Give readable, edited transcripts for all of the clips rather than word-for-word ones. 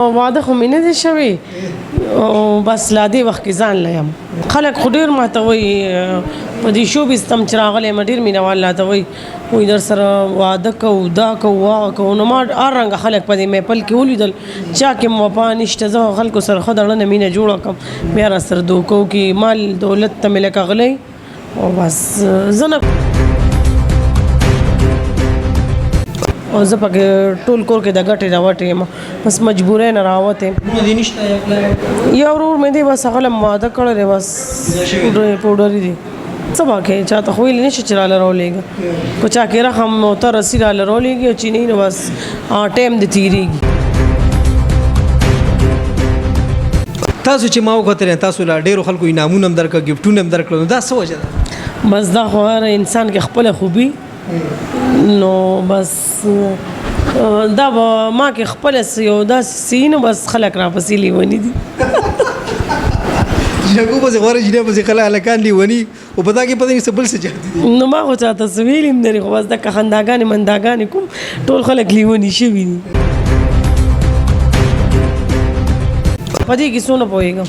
واده خو مې نه دی شوی او بس لا دې وخت کې ځان له یم. خلک خو ډېر ماته وایي، په دې شوبیز ته هم چې راغلی یم، ډېر مینهوال راته وایي، وایي در سره واده کوو، دا کوو، هغه کوو. نو ما هر رنګه خلک په دې محفل کې ولیدل، چا کې هم وفا نشته. زه خلکو سره ښه د زړه نه مینه جوړه کړم، بیا را سره دوکه وکړي، مال دولت ته مې لکه غلی او بس زه نه او زه پکې ټول کور کې د ګټې راوټې یم، بس مجبورۍ نه راوتې یم. یو ورور مې دی، بس هغه له مې واده کړی دی، بس پوډري دی. څه به کوې، چا ته خو ویلی نه شي چې راله راولېږه. که چا کې رحم او ته رسي راله راولېږي، او چې نه نو بس ټایم دې تېرېږي. تاسو چې ما وکتل، تاسو له ډېرو خلکو انعامونه هم درکړه، ګفټونه هم درکړل، نو دا څه وجه ده؟ بس دا خو هر انسان کې خپله خوبي، نو بس دا به ما کې خپله څه یو داسې څه نو بس خلک راپسې لیوني دي. جینکو پسې غوره جینۍ پسې خلک هلکان لیوني، او په دا کې پته نشته بل څه چاته دي. نو ما خو چاته څه ویلي هم نه دي، خو بس دغه خنداګانې منداګانې کوم، ټول خلک لیوني شوي دي. په دې کیسو نه پوهېږم.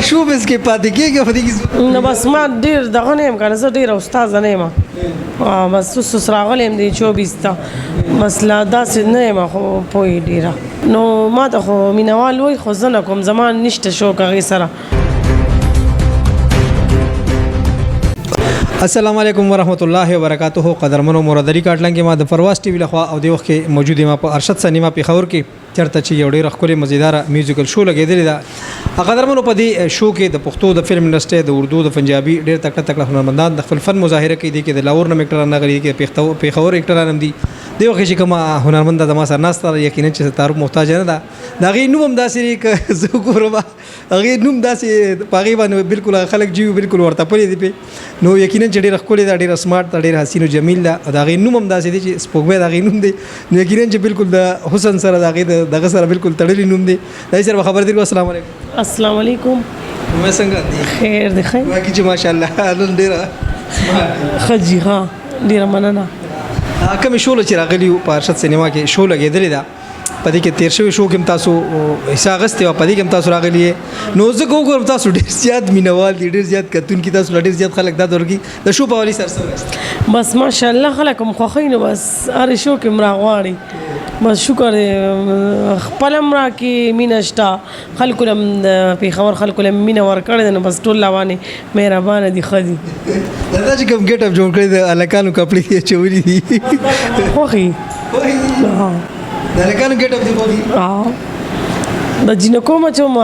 شوبز کې پاتې کېږي په دې کیسو؟ نو بس ما ډېر دغه نه یم که نه، زه ډېره استاده نه یم، بس اوس اوس راغلی یم دې چوبیز ته، بس لا داسې نه یم خو پوهې ډېره. نو ما ته خو مینهوال وایي، خو زه نه کوم، زما نشته شوق هغې سره. السلام علیکم ورحمت الله وبرکاته. قدرمنو مرادری کاټلنګ ما د پرواز ټي وي لخوا او د وخت کې موجود ما په ارشد سینما پېښور کې، چرته چې یو ډېره ښکلې مزیداره میوزیکل شو لګېدلې ده. قدرمنو په دې شو کې د پښتو د فلم انډسټري، د اردو، د پنجابي ډېر تکړه تکړه هنرمندان د خپل فن مظاهره کوي. دې کې د لاهور نه اکټران راغلي دي، پېښور اکټران هم دي. دې وخت چې کومه هنرمنده زما سره ناسته ده، یقینا چې تعارف محتاج نه ده. د هغې نوم هم داسې دی، که زه وګورم هغې نوم داسې په هغې باندې بالکل هغه خلک چې بالکل ورته پلي دي پې. نو یقینا چې ډېره ښکلې ده، ډېره سمارټ ده، ډېره حسین او جمیل ده، او د هغې نوم هم داسې دی چې سپوږمۍ د هغې نوم دی. نو یقینا چې بالکل د حسن سره د هغې د دغه سره بالکل تړلی نوم دی. د هغې سره به خبرې کوو. السلام علیکم. السلام علیکم. مې څنګه دی؟ خیر دی. خیر باقي چې ماشاءالله نن ډېره ښه جي. ها ډېره مننه. کومې شوله چې راغلي په ارشد سینما کې شو لګېدلې ده، په دې کې تیر شوی شو کې هم تاسو حصه اخیستې وه، په دې کې هم تاسو راغلي یې. نو زه که وګورم تاسو ډېر زیات مینهوال دي، ډېر زیات کتونکي تاسو له ډېر زیات خلک دا درکوي. د شو په حوالې سره څه وایاست؟ بس ماشاءالله خلک هم خوښوي، نو بس هرې شو کې هم راغواړي. بس شکر دی، خپل هم راکې مینه شته، خلکو له هم د پېښور خلکو له هم مینه ورکړې ده، نو بس ټول راباندې مهربانه دي، ښه دي. دا چې کوم ګېټ اپ جوړ کړی دی، هلکانو کپړې یې اچولي دي. خوښي د هلکانو ګېټ اپ دې خوښي؟ د جینکو مه چوم،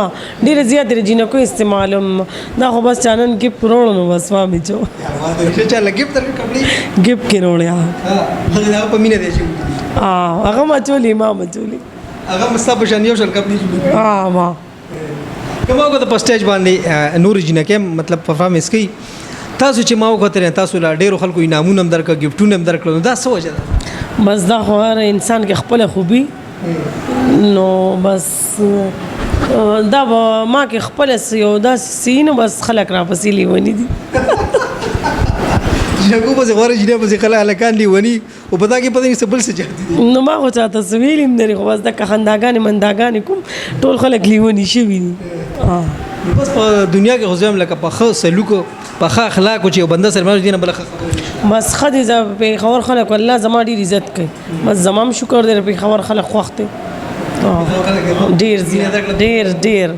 ډېره زیاتې د جینکو استعمالوم. دا خو بس چا نن ګفټ راوړو، نو بس ما مې چو. چا له ګفټ درکړ کپړې؟ ګفټ کې راوړې. هغه په مینه دی چې هغه ما چولې، ما مچولې. هغه ستا په شان یو شل کپړې جوړې کړي. ما که ما وکتل په سټیج باندې نورې جینکۍ هم مطلب پرفارمنس کوي. تاسو چې ما وکتل، تاسو له ډېرو خلکو انعامونه هم درکړه، ګفټونه هم درکړل، نو دا څه وجه ده؟ بس دا خو هر انسان کې خپله خوبي، نو بس دا به ما کې خپله څه یو داسې څه نو بس خلک راپسې لیوني دي. جینکو پسې غوره جینۍ پسې خلک هلکان لیوني، او په دا کې پته نشته بل څه چاته دي. نو ما خو چاته څه ویلي هم نه دي، خو بس دغه خنداګانې منداګانې کوم، ټول خلک لیوني شوي دي. بس په دنیا کې خو زه هم لکه په ښه سلوک، په ښه اخلاقو چې یو بنده سره مل دي نه بله ښه خبره نشته. بس ښه دی، پېښور خلک والله زما ډېر عزت کوي، بس زما هم شکر دی پېښور خلک خوښ دي ډېر زیات، ډېر ډېر.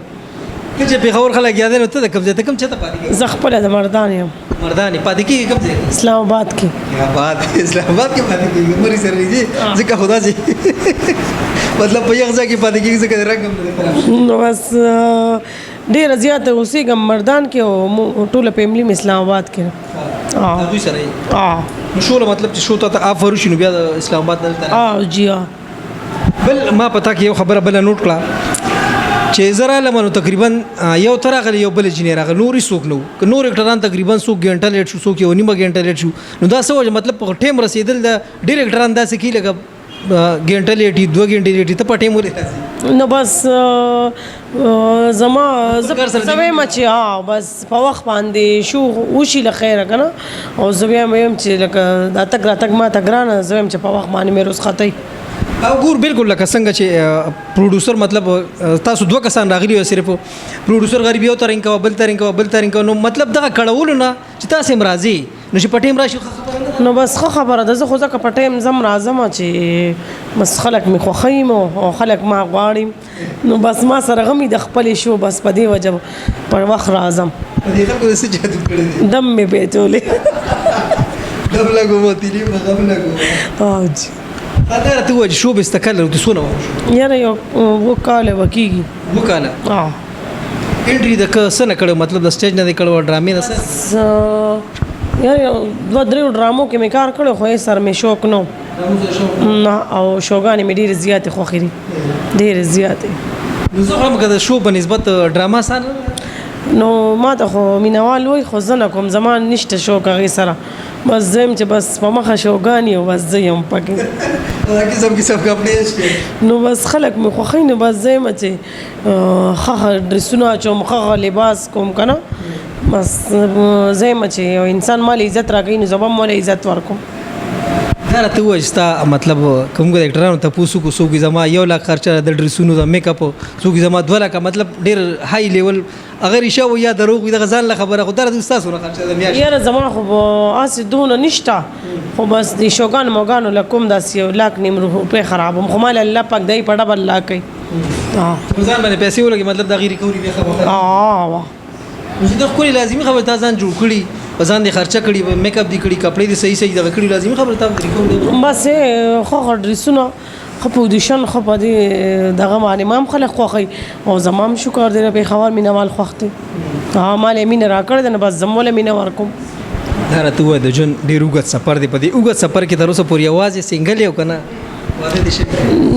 ته چې پېښور خلک یادوې، نو ته د کوم ځای، ته کوم چېرته پاتې کېږې؟ زه خپله د مردان یم. مردان یې؟ پاتې کېږي کوم ځای؟ اسلام آباد کې. آباد اسلام آباد کې پاتې کېږي، مري سره نږدې، ځکه خو داسې مطلب په یخ ځای کې پاتې کېږي، ځکه د رنګ هم نه دی خراب. نو بس ډېره زیاته اوسېږم مردان کې، او ټوله فیملي مې اسلام آباد کې. هغوی سره یې؟ نو شوله مطلب چې شو ته آفر وشي، نو بیا د اسلام آباد نه دلته راځې؟ جي. بل ما په تا کې یو خبره بله نوټ کړه چې زه راغلم، نو تقریبا یو ته راغلی، یو بله جینۍ راغله، نور هېڅوک نه وو. که نور اکټران تقریبا څوک ګنټه لیټ شو، څوک یوه نیمه ګنټه لیټ شو، نو دا څه وجه؟ مطلب په ټایم رسېدل د ډېر اکټران داسې کوي لکه ګنټه لیټي، 2 ګنټې لیټي، ته په ټایم ولې راځې؟ نو بس زما زه وایم چې بس په وخت باندې شو وشي له خیره که نه، او زه بیا وایم چې لکه دا تګ راتګ ما ته ګرانه، زه وایم چې په وخت باندې مې رخصتوي. او ګور بالکل لکه څنګه چې پروډوسر مطلب تاسو دوه کسان راغلي یو، صرف پروډوسر غریب یو ترنګ کوه، بل ترنګ کوه، بل ترنګ کوه، نو مطلب دغه کړولو نه چې تاسو هم راځي، نو چې په ټیم راشي ښه خبره نه ده؟ نو بس ښه خبره ده. زه خو ځکه په ټیم ځم راځم چې بس خلک مې خوښوي او خلک ما غواړي، نو بس ما سره غمي د خپلې شو، بس په دې وجه پر وخت راځم. په دې خلکو د څه جادو کړی دی؟ دم مې پیچولی. دم لګوم، تیلي په غم لګوم. او جي. دا راته ووایه چې شو به ستا کله د څونه وخت شو؟ یاره یو اووه کاله به کېږي. 7 کاله؟ ها. انټري د که څه نه کړو، مطلب د سټیج نه دی کړو، ډرامې نه څه؟ یاره یو دوه دریو ډرامو کې مې کار کړی، خو یې سر مې شوق نه و. نه، او شوګانې مې ډېرې زیاتې خوښې دي، ډېرې زیاتې. نو زه هم که د شو په نسبت ډرامه اسانه ده. نو ما ته خو مینوال وایي، خو زه نه کوم، زما نشته شوق هغې سره. بس زه یم چې بس په مخه شوګانې او بس زه یم پکې. دا قسم قسم کپړې شته. نو بس خلک مې خوښوي، نو بس زه یم چې ښه ښه ډریسونه اچوم، ښه ښه لباس کوم که نه. بس زه یم چې یو انسان ما له عزت راکوي، نو زه به هم ولې عزت ورکوم. دا راته ووایه چې ستا مطلب کوم د اکټرانو تپوس وکړو، څوک زما 1 لاک خرچه د ډریسونو د میک اپ، څوک زما 2 لاکه، مطلب ډېر های لیول، هغه ریښه و یا دروغ وي، دغه ځان له خبره، خو دا راته ستا څومره خرچه ده میاشت؟ یاره زما خو به هسې دونه نشته، خو بس د شوګانو موګانو له کوم داسې 1.5 لاک روپۍ خرابوم، خو ما له الله پاک دی په ډبل لا کوي. په ځان باندې پیسې ولګي، مطلب د هغې ریکوري بیا خبره. واه. نو چې دا ښکلې لازمي خبره، تا ځان جوړ کړي، په ځان دې خرچه کړي، میک اپ دې کړي، کپړې دې صحیح صحیح دغه کړي، لازمي خبره تا ریکوري. بس ښه ښه ډریسونه، ښه پوزیشن، ښه په دې دغه باندې ما هم خلک خوښوي، او زما هم شکر دی پېښور مینه وال خوښ دی. ها، ما له یې مینه راکړې ده، نو بس زه هم ولې مینه ورکوم. دا راته ووایه، د ژوند ډېر اوږد سفر دی، په دې اوږد سفر کې تر اوسه پورې یوازې سنګل یې او که نه واده دې شوی؟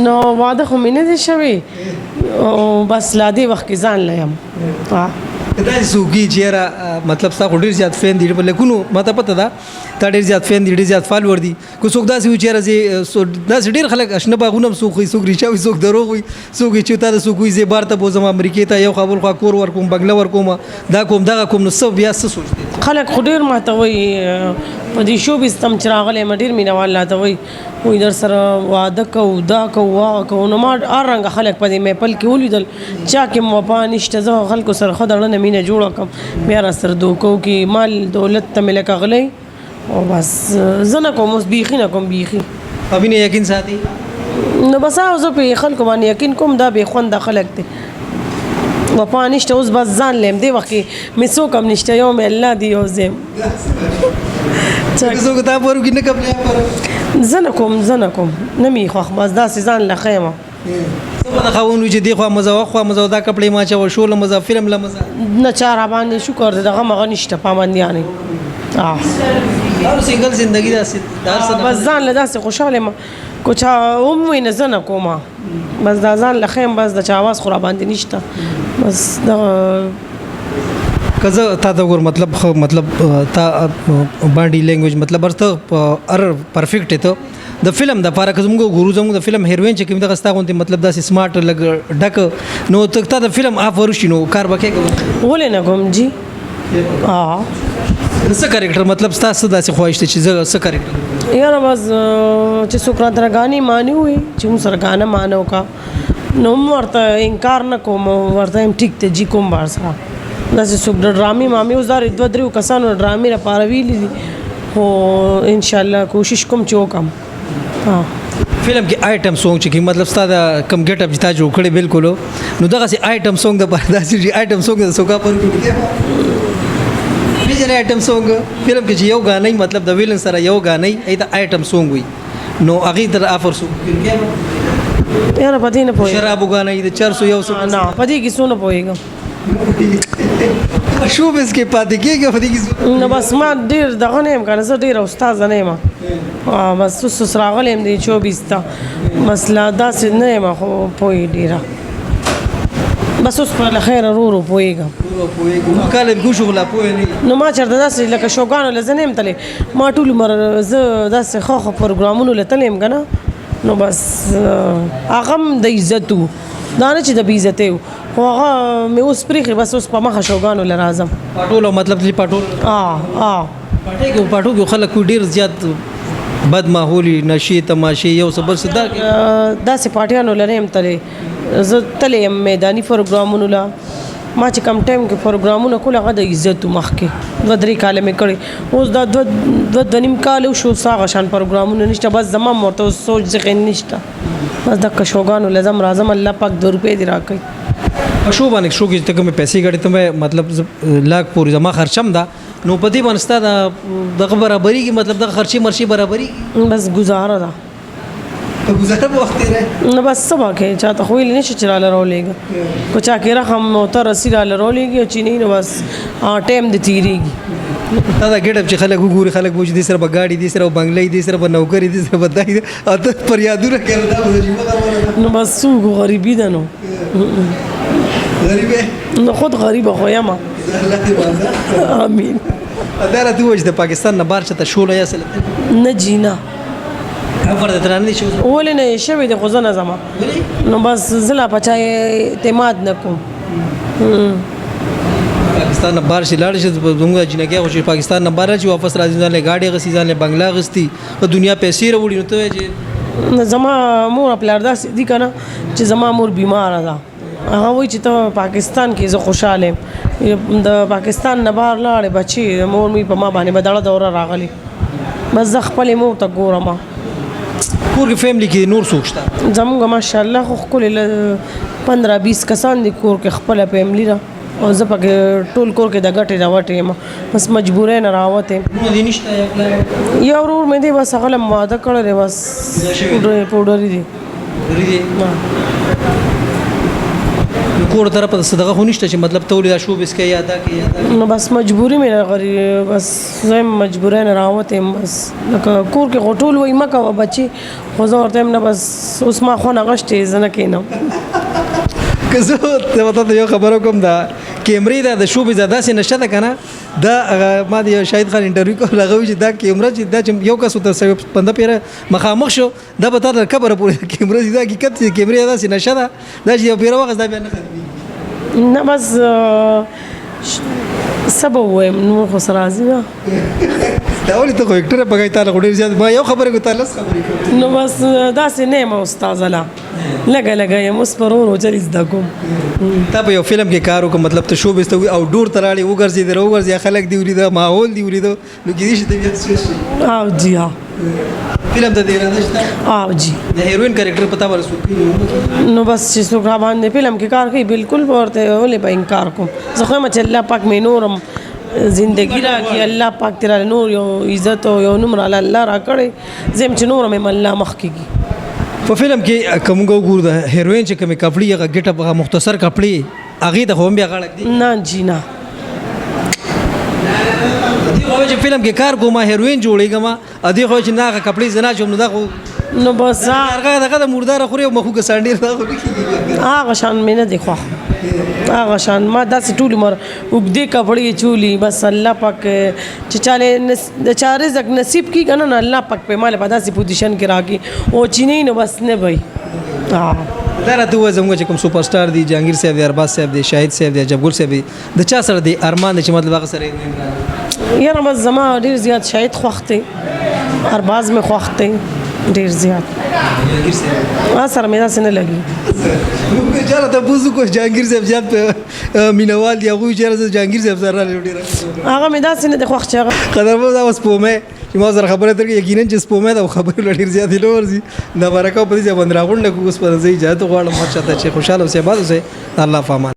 نو واده خو مې نه دی شوی، او بس لا دې وخت کې ځان له یم. که داسې څوک وي چې یاره مطلب ستا خو ډېر زیات فین دي په لکونو، ما ته پته ده تا ډېر زیات فین دي، ډېر زیات فالور دي، که څوک داسې وي چې یاره زه داسې ډېر خلک اشنه باغونه هم څوک وي، څوک ریچا وي، څوک دروغ وي، څوک وي چې تا ته څوک وي زه بار ته بوځم امریکې ته، یو خوا بل خوا کور ورکوم، بنګله ورکوم، دا کوم دغه کوم، نو څه بیا څه سوچ دی؟ خلک خو ډېر ماته وایي، په دې شوبیز ته هم چې راغلی یم، ډېر مینهوال راته وایي، وایي در سره واده کوو، دا کوو، هغه کوو. نو ما هر رنګه خلک په دې محفل کې ولیدل، چا کې هم وفا نشته. زه خلکو سره ښه دړنه مینه جوړه کړم، بیا را سره دوکه وکړي، مال دولت ته مې لکه غلی، او بس زه نه کوم اوس، بیخي نه کوم، بیخي. په مینه یقین ساتي؟ نو بس هغه زه په خلکو باندې یقین کوم، دا بې خونده خلک دي، وفا نشته. اوس بس ځان لیم، دې وخت کې مې څوک هم نشته، یو مې الله دی، یو زه یم. څوک تا پورو کې نه کوم؟ زه نه کوم، زه نه کوم، نه مې خوښ، بس داسې ځان له ښه یم. څه به د خاوند وي چې دې خوا مزه، وخوا مزه، دا کپړې ما چوه، شو له مزه، فلم له مزه؟ نه، چا را باندې شکر دی دغه مغه نشته پابندیانې. هر سنگل زندگی داسې د هر څه نه. بس ځان له داسې خوشحاله یم، که چا هم وي نه زه نه کوم، بس دا ځان له ښه یم، بس د چا اواز خو را باندې نشته، بس دغه. که زه تا ته وګورم، مطلب ښه، مطلب تا باډي لینګویج، مطلب هر څه هر پرفیکټ ته د فلم د پاره که زموږ ګورو، زموږ د فلم هیروین چې کوم دغه ستا غونډې، مطلب داسې سمارټ لږ ډک، نو ته تا د فلم آفر وشي نو کار به کوې؟ ولې نه کوم جی. څه کریکټر، مطلب ستا څه داسې خواهش دی چې زه څه کریکټر؟ یاره بس چې څوک راته غانې معنی وي، چې موږ سره غانه معنی وکړه، نو هم ورته انکار نه کوم، ورته هم ټیک ته جی کوم بار سره. داسې څوک د ډرامې مامې اوس دا دوه دریو کسانو ډرامې لپاره ویلي دي، خو انشاءالله کوشش کوم چې وکړم. فلم کې آیټم سونګ چې کوم، مطلب ستا د کم ګیټ اپ چې تا جوړ کړی بالکل، نو دغسې آیټم سونګ د پاره داسې چې آیټم سونګ د څوک پر کې پیژنې؟ آیټم سونګ فلم کې چې یو غانې، مطلب د ویلن سره یو غانې ای ته آیټم سونګ وي، نو هغه تر افر سو؟ یاره په دې نه پوهېږم. شرابو غانې د 400 یو څه. نه، په دې کې څونه پوهېږم. شوبز کې پاتې کېږي په دې کې؟ نو بس ما ډېر دغه نه یم که نه، زه ډېره استاده نه یم، بس اوس اوس راغلی یم دې چوبیز ته، بس لا داسې نه یم خو پوهې ډېره، بس اوس په له خیره ورو ورو پوهېږم. کاله به شو لا پوه نه؟ نو ما چېرته داسې لکه شوګانو له زه نه یم تللی، ما ټول عمر زه داسې ښه ښه پروګرامونو له تللی یم که نه. نو بس هغه هم د عزت و، دا نه چې د بې عزتۍ و، خو هغه مې اوس پرېښی، بس اوس په مخه شوګانو له راځم. پټول مطلب چې پټول؟ ها ها. پټې کې پټو کې خلک ډېر زیات. بد ماحول، نشې، تماشې، یو څه بل څه دا داسې پارټیانو له نه یم تللی. زه تللی یم میداني پروګرامونو له. ما چې کوم ټایم کې پروګرامونه کول هغه د عزت مخکې 2-3 کاله مې کړي. اوس دا 2-2.5 کاله وشو، اوس هغه شان پروګرامونه نشته. بس زما هم ورته اوس سوچ ذهن نشته. بس دغه شوګانو له ځم راځم، الله پاک 2 روپۍ دې راکوي. په شو باندې شو کې ته کومې پیسې ګټې، ته به مطلب لاک پورې زما خرچه هم ده، نو په دې باندې ستا دغه برابرېږي، مطلب دغه خرچې مرچې برابرېږي؟ بس ګزاره ده. په ګزاره به وخت تېری؟ نو بس څه به کوې، چا ته خو ویلی نه شي چې راله راولېږه. که چا کې رحم او ته رسي راله راولېږي، او چې نه نو بس ټایم دې تېرېږي. تا دا ګېټ اپ چې خلک وګوري، خلک وایي چې دې سره به ګاډي، دې سره به بنګلې، دې سره به نوکري، دې سره به دای، او ته فریادونه کوې، دا خو عجیبه خبره ده. نو بس څوک غریبي ده نو. غریب یې؟ نو خود غریبه خو یم. الله دې مازه. آمین. دا راته ووایه چې د پاکستان نه بهر چاته شوله یا څه لته؟ نه جي نه. افر د ترانه شي ولې نه شوې دي، خو زه نه ځم. ولې؟ نو بس زه لا په چا اعتماد نه کوم. پاکستان نه بهر شي لاړ شي، زموږ جینکۍ خو چې پاکستان نه بهر شي واپس راځي، ځان له ګاډي غسي، ځان له بنگلا غستي، په دنیا پیسې راوړي. نو ته وایې چې زما مور پلار داسې دي که نه چې زما مور بیماره ده، هغه وایي چې ته پاکستان کې زه خوشحاله یم، د پاکستان نه بهر لاړې بچې، مور مې په ما باندې به دړه دوره راغلې. بس زه خپلې مور ته ګورم. کور کې فیملی کې نور څوک شته؟ زموږ ماشاءالله خو ښکلې 15-20 کسان دي کور کې، خپله فیملی ده، او زه پکې ټول کور کې د ګټې راوتې یم، بس مجبورۍ نه راوتې یم. وروڼه دې نشته یا پلار؟ یو ورور مې دی، بس هغه له مې واده کړی دی، بس جدا شوی دی؟ پوډري دی. پوډري دی؟ ها. نو کور طرف ته څه دغه خو نشته چې مطلب ته ولې دا شوبس کوې یا دا کوې یا دا کوې؟ نو بس مجبوري مې راغلې، بس زه یم مجبورۍ نه راوتې یم. بس لکه کور کې خو ټول وایي مه کوه بچې، خو زه ورته وایم نه، بس اوس ما خونه غشتې، زه نه کښېنم. که زه ته ته یو خبره کوم، دا کیمرې دا د شوبې دا داسې نشه ده که نه، دا هغه ما د یو شاهد خان انټرویو کوله، هغه وایي چې دا کیمره چې دا چې یو کس ورته سوي پنده پیره مخامخ شو، دا به تا تر قبره پورې کیمره ځي. دا حقیقت چې کیمرې داسې نشه ده، دا چې یو پیره واخیست دا بیا نه ختمېږي. نه بس، څه به ووایم، نور خو څه راځي نه. دا ولې ته خو اکټر یې، پکې تا له خو ډېر زیات ما یو خبره کوم، تا لس خبرې کوم. نو بس داسې نه یم استاذه، لا لږه لږه یم، اوس په ورو ورو چلې زده کوم. تا په یو فلم کې کار وکړ، مطلب ته شوبز ته او ډور ته لاړې، وګرځېدې راوګرځې، خلک دې ولیده، ماحول دې ولیده، نو کېدای شي ته بیا څه شي. او جي ها. فلم ته دې اراده شته؟ او جي. د هیروین کریکټر په تا باندې څوک کوي؟ نو بس چې څوک را باندې فلم کې کار کوي، بالکل به ورته ولې به انکار کوم. زه خو یم چې الله پاک مې نورم زندگی راکړي، الله پاک دې راله نور یو عزت او یو نوم راله الله راکړی، زه یم چې نورم یم الله مخکې کړي. په فلم کې که موږ وګورو د هیروین چې کومې کپړې، هغه ګېټ اپ، هغه مختصر کپړې، هغې ته خو هم بیا غاړه ږدي؟ نه جي نه. دې خو چې فلم کې کار کوم، هیروین جوړېږم، دې خو چې نه هغه کپړې زه نه اچوم، نو دا خو نو بس هغه دغه د مرداره خوري او مخوګه سانډې دا خو نه کېږي. هغه شان مې نه دی خوښ، هغه شان ما داسې ټول عمر اوږدې کپړې چولي. بس الله پاک چې چاله د چا رزق نصیب کړي که نه، نو الله پاک په مال په داسې پوزیشن کې راکړي، او چې نه نو بس نه به وي. دا راته ووایه زموږ چې کوم سوپر سټار دی، جهانګیر صاحب دی، ارباز صاحب دی، شاهد صاحب دی، عجب ګل صاحب دی، د چا سره دی ارمان دی چې مطلب هغه سره یې یاره بس زما ډېر زیات شاهد خوښ دی، ارباز مې خوښ دی ډېر زیات. جهانګیر صاحب هغه سره مې داسې نه لګي. موږ چې راته پوښتنه کوو، جهانګیر صاحب زیات مینهوال دي، هغوی چې راته جهانګیر صاحب سره راغلي ډېر ښه. هغه مې داسې نه دی خوښ چې هغه قدرمن دا اوس سپوږمۍ چې ما سره خبرې اترې کوي، یقیناً چې سپوږمۍ ده او خبرې له ډېر زیاتې نه ورځي. دا برکه په دې ځای باندې راغونډه کړو. اوس به زه اجازه غواړم هر چا ته چې خوشحاله اوسئ، آباد اوسئ. الله په امان.